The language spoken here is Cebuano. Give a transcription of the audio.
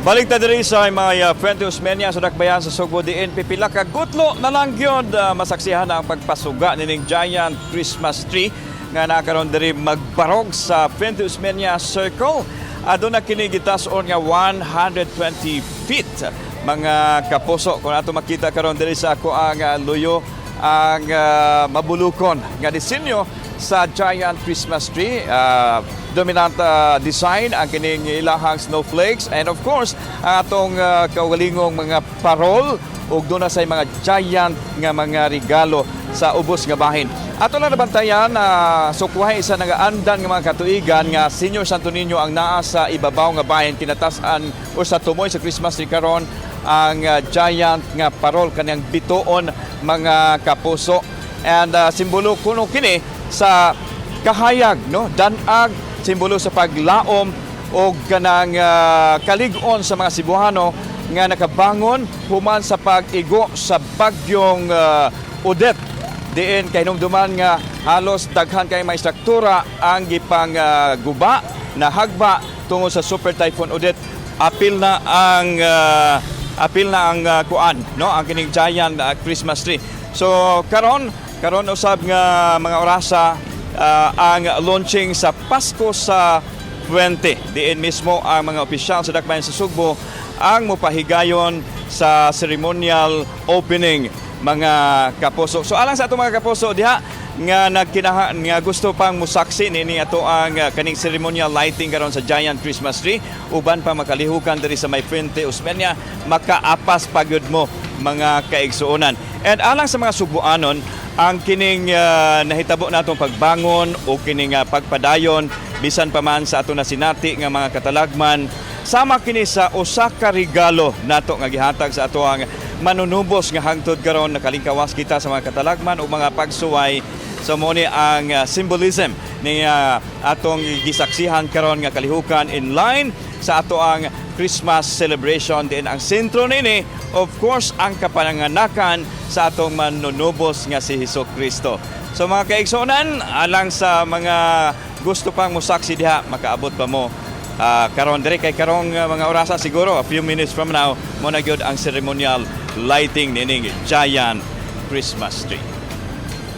Balik ta diri sa mga Fuente Osmeña sa Dakbayan sa Sugbo, diin pipila ka gutlo na lang gyud masaksihan ang pagpasuga nining giant Christmas tree nga nakaron diri magbarog sa Fuente Osmeña Circle. Aduna kini gitas-on nga 120 feet, mga kapuso. Kung ato makita karon diri sa ako ang luyo ang mabulukon nga disenyo sa giant Christmas tree. Dominant design ang kining ilahang snowflakes and of course ang atong kaugalingong mga parol ug duna say mga giant nga mga regalo sa ubos nga bahin. Ato lang nabantayan na sukwahi sa nagaandan nga mga katuigan nga Senior Santo Niño ang naa sa ibabaw nga bahin, kinatas-an o sa tumoy sa Christmas tree karon ang giant nga parol kaniyang bituon, mga kapuso. And simbolo kuno kini sa kahayag, no, danag, simbolo sa paglaom o kanang kalig-on sa mga Cebuano nga nakabangon human sa pag-igo sa bagyong Odette, diin kahinumduman nga halos daghan kay may struktura ang gipang guba na hagba tungod sa Super Typhoon Odette. Apil na ang kuan, no, ang kining giant Christmas tree. So karon karon usab nga mga orasa ang launching sa Pasko sa Fuente, diin mismo ang mga opisyal sa Dakbayan sa Sugbo ang mopahigayon sa ceremonial opening, mga kapuso. So alang sa ato mga kapuso diha nga nagkinaha nga gusto pang musaksi nini ato ang kaning ceremonial lighting karon sa giant Christmas tree, uban pa makalihukan diri sa may Fuente Osmeña, makaapas pagyud mo, mga kaigsuonan. And alang sa mga Sugbuanon, ang kining nahitabo natong pagbangon o kining pagpadayon bisan pa man sa ato na sinati nga mga katalagman, sama kini sa usa ka regalo nato nga gihatag sa ato ang manunubos nga hangtod karon nakalingkawas kita sa mga katalagman o mga pagsuway. So mo ni ang symbolism ni atong gisaksihan karon nga kalihukan in line sa ato ang Christmas celebration, din ang sentro nini, of course, ang kapananganakan sa atong manunubos nga si Hesus Kristo. So mga kaigsuonan, alang sa mga gusto pang musaksi diha, makaabot pa mo karon diri kay karong mga orasa siguro, a few minutes from now, mo na gyud ang ceremonial lighting nining giant Christmas tree.